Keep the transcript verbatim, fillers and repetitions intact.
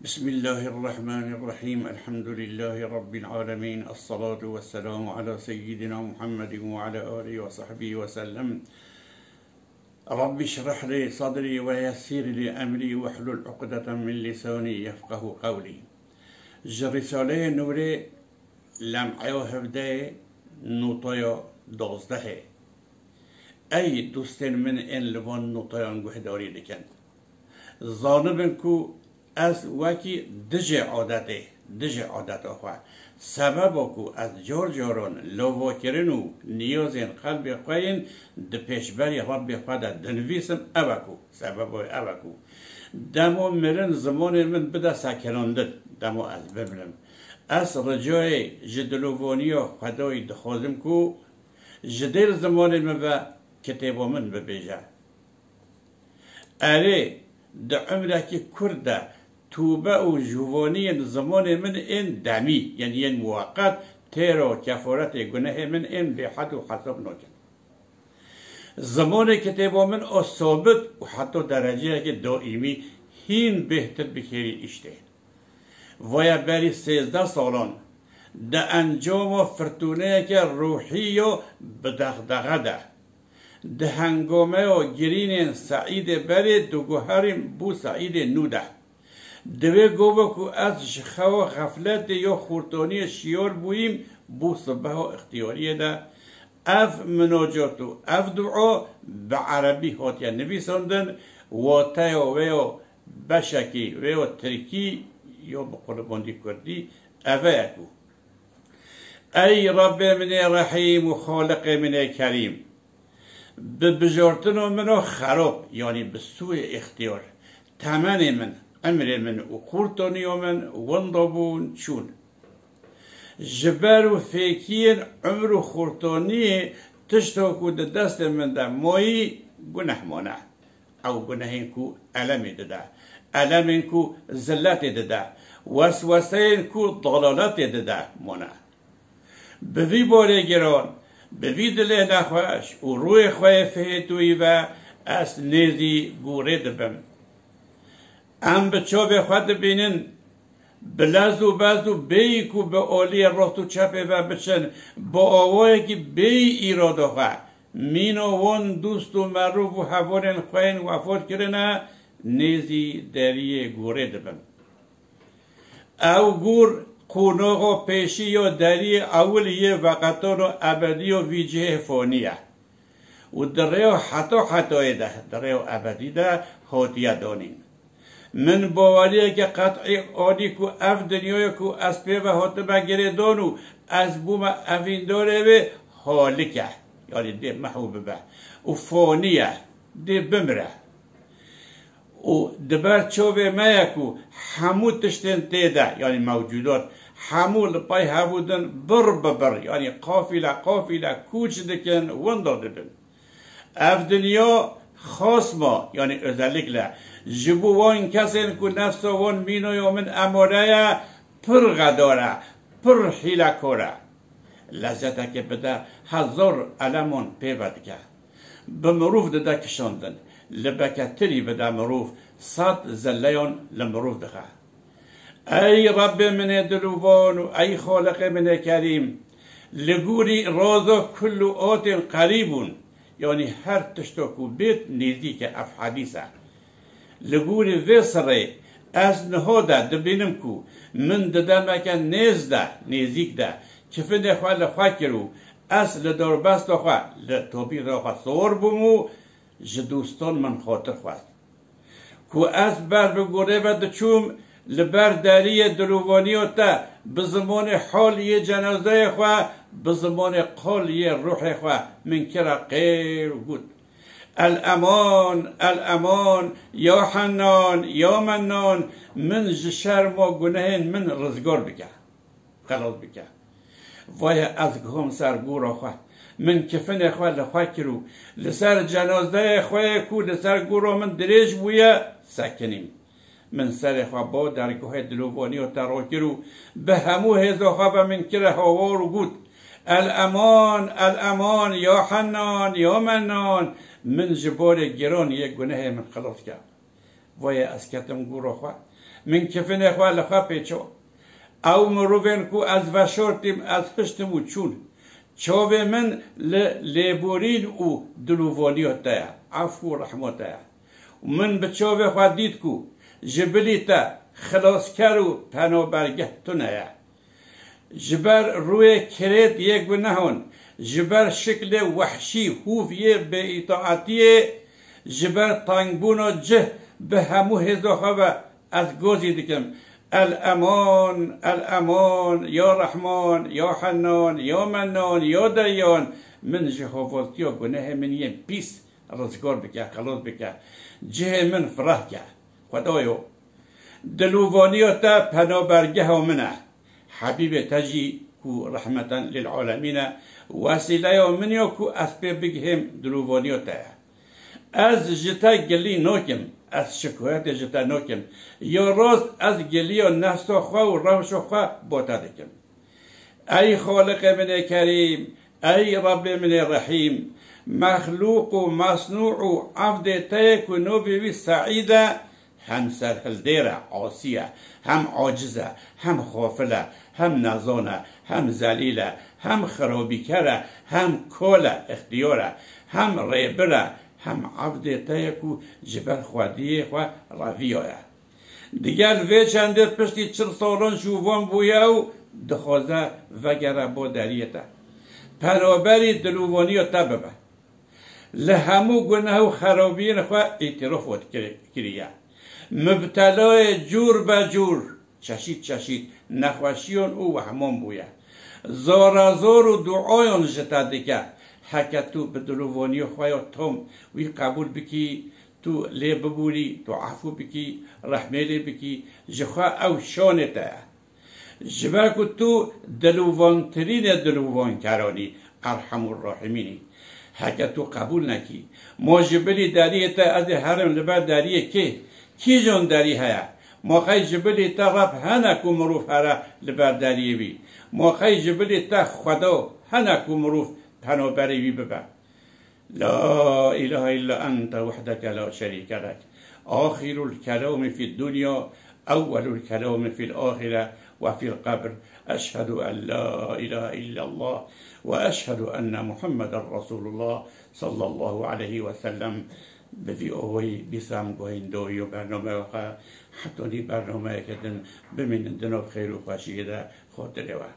بسم الله الرحمن الرحيم. الحمد لله رب العالمين. الصلاة والسلام على سيدنا محمد وعلى آله وصحبه وسلم. رب اشرح لي صدري ويسر لي أمري واحلل عقدة من لساني يفقه قولي. Ji Rîsaleyê Nûrê, lem'eya hevdehê, notaya dozdehê. Ey dostên min ên li van notayan guhdarî dikin. Zanibin ku ez wekî dijê adetê, dijê adeta xwe, sebeba ku ez car caran lavakirin û niyazên qelbê xwe yên di pêşberî Rebbê xwe de dinivîsim, ew e ku, sebeba wê ew e ku demo mirin zimanê min bide sekinandin, demo ez bimirim. Ez ricayê ji dilovaniya Xwedayî dixwazim ku ji dêr zimanê min ve kitêba min bibêje. Erê, di umrekî kurt de tûbe û jûvaniyên zimanê min ên demî, yên yên muweqet, têro kefaretê gunehê min ên bêhed û hesab nakin. Zimanê kitêba min a sabit û heta dereceyekê daîmî hîn bêhtir bi kêrî îştê. Vaya berî sêzdeh salan di encama firtûneyeke ruhî ya bi dexdexe de, di hengameya girînên Seîdê berê diguherîm bû Seîdê nû de. Di wê gava ku ez ji xewa xefletê ya xurtaniyê şiyar bûyîm, bû sibeha ixtiyariyê de, ev minacat û ev dua bi erebî hatiye nivîsandin, wateya wê ya beşekî wê ya tirkî ya bi qulibandî kurdî eve ye ku: Ey Rebbê min ê Rehîm û Xaliqê min ê Kerîm! Bi bijartina min a xerab, yanî bi sûê îxtiyar, temenê min, emrê min û xurtaniya min winda bûn, çûn. Ji ber û fêkiyên umr û xurtaniyê tişta ku di destê min de mayî, guneh mane. Ew gunehên ku elemê dide, elemên ku ziletê dide, wesweseyên ku dalaletê dide mane. Bi vî borê giran, bi vî dilê nexweş û rûyê xwe yê fihêtûyî ve ez nêzî gorê dibim. Em bi çavê xwe dibînin, bi lez û bez û bêyî ku bi aliyê rast û çepê ve biçin, bi awayekî bêyî îrada xwe, mîna wan dost û merûv û hevalên xwe yên wefat kirine, nêzî deriyê gorê dibin. Ew gor qonaxa pêşî ya deriyê ewil yê veqetana ebedî ya vî cihê fanî ye û di rêya heta hetayê de, di rêya ebedî de hatiye danîn. Min baweriyeke qet'î anî ku ev dinyayê ku ez pê ve hatime girêdan û ez bûme evîndarê wê, halik e, yanî dê mehw bibe û fanî ye, dê bimire. Û di ber çavê me ye ku hemû tiştên tê de, yanî mewcûdat, hemû li pey hevû din bir bi bir, yanî qafîle qafîle kûç dikin, winda dibin. Ev dinya xas ma, yanî özellikle, ji bo wan kesên ku nefsa wan mînaya min emare ye, pir xedar e, pir hîlekar e. Lezzeteke bide hezar eleman pê ve dike. Bi mirov dide kişandin, li beketirî bide mirov, sed zilleyan li mirov dixe. Ey Rebbê min ê dilovan û ey Xaliqê min ê kerîm, li gorî raza kul û atên qerîb bûn, yanî her tişta ku bêt nêzîk e, ev hedîs e. Li gorî vê sirê ez niha de dibînim ku min di demeke nêz de, nêzîk de, kifinê xwe li xwe kir û ez li dorbesta xwe, li topîra xwe siwar bûm û ji dostan min xatir xwest. Ku ez ber bi gorê ve diçûm, li ber deriyê dilovaniya te, bi zimanê hal yê cenazeyê xwe, bi zimanê qal yê ruhê xwe min kire qêr û got: El eman, el eman, ya hennan, ya mennan, min ji şerm û gunehên min rizgar bike, xelas bike. Vaye ez gihom ser gora xwe, min kifinê xwe li xwe kir û li ser cenazeyê xwe yê ku li ser gora min dirêj bûye, sekinîm. Min serê xwe ba dergehê dilovaniya te rakir û bi hemû hêza xwe ve min kire hawar û got: El eman, el eman, ya hennan, ya mennan, min ji barê giran yê gunehê min xilas ke. Voye ez ketim gûro xwe. Min kifinê xwe li xwe pêço. Ew mirovên ku ez veşortîm, ez hiştim û çûn. Çavê min li lêborîn û dilûvoniyo te ye, efû û rehmo te ye. Û min bi çavê xwe dît ku ji bilî te xilasker û penobergeh tune ye. Ji ber rûyê kirêt yê gunehan, ji ber şiklê wehşî hûv yê bêîtaetiyê, ji ber tengbûna cih bi hemû hêza xwe ve ez gozî dikim. El Eman, El Eman, ya Rehman, ya Hennan, ya Mennan, ya Deyyan, min ji havaltiya gunehê min yên pîs rizgar bike, xelas bike. Cihê min fireh ke. Xwedayo, dilûvaniya te penabergeha min e. Hebîbê te jî ku rehmeten lil alemîn e, wesîleya min ya ku ez pê bigihêm dilûvaniya te ye. Ez ji te gilî nakim, ez şikoyetê ji te nakim. Ya rast ez giliya nefsa xwe û rewşa xwe bo te dikim. Ey Xaliqê min ê Kerîm, ey Rebbê min ê Rehîm, mexlûq û mesnû û evdê te yê ku navê wî Seîd e, hem serhildêr e, asî ye, hem aciz e, hem xafil e, hem nezan e, hem zelîl e, hem xirabîker e, hem kol e, ixtiyar e, hem rêbir e, hem evdê te ye ku ji ber xwediyê xwe reviyaye. Digel vê çendê piştî çil salan şûvan bûye û dixwaze vegere bo deriyê te. Penaberî dilûvaniya te bibe. Li hemû guneh û xerabiyên xwe îtirof we kiri-, kiriye. Mubtelayê cûr be cûr, çeşît çeşît nexweşiyan û wehman bûye. Zora zor û duayan ji te dike. Heke tu bi dilûvaniya xwe ya tom wî qebûl bikî, tu lê bibûrî, tu efû bikî, rehmê lê bikî, ji xwe ew şanê te ye. Ji ber ku tu dilûvantirînê dilûvankeran î, Erhemur Rahimîn î. Heke tu qebûl nekî, ma ji bilî deriyê te ez ê herim li ber deriyê kê? Kîjan derî heye? Ma qey ji bilî te Reb hene ku mirov here li ber deriyê wî? Ma qey ji bilî te Xweda hene ku mirov penaberê wî bibe? لا إله إلا أنت وحدك لا شريك لك. آخر الكلام في الدنيا، أول الكلام في الآخرة وفي القبر. أشهد أن لا إله إلا الله وأشهد أن محمدا رسول الله صلى الله عليه وسلم. Bi vî awayî bîsam guhîndoyî û bernameya xwe hetanî bernameyeke din bimînin di nav xêr û xweşiyê de. Xotirê we.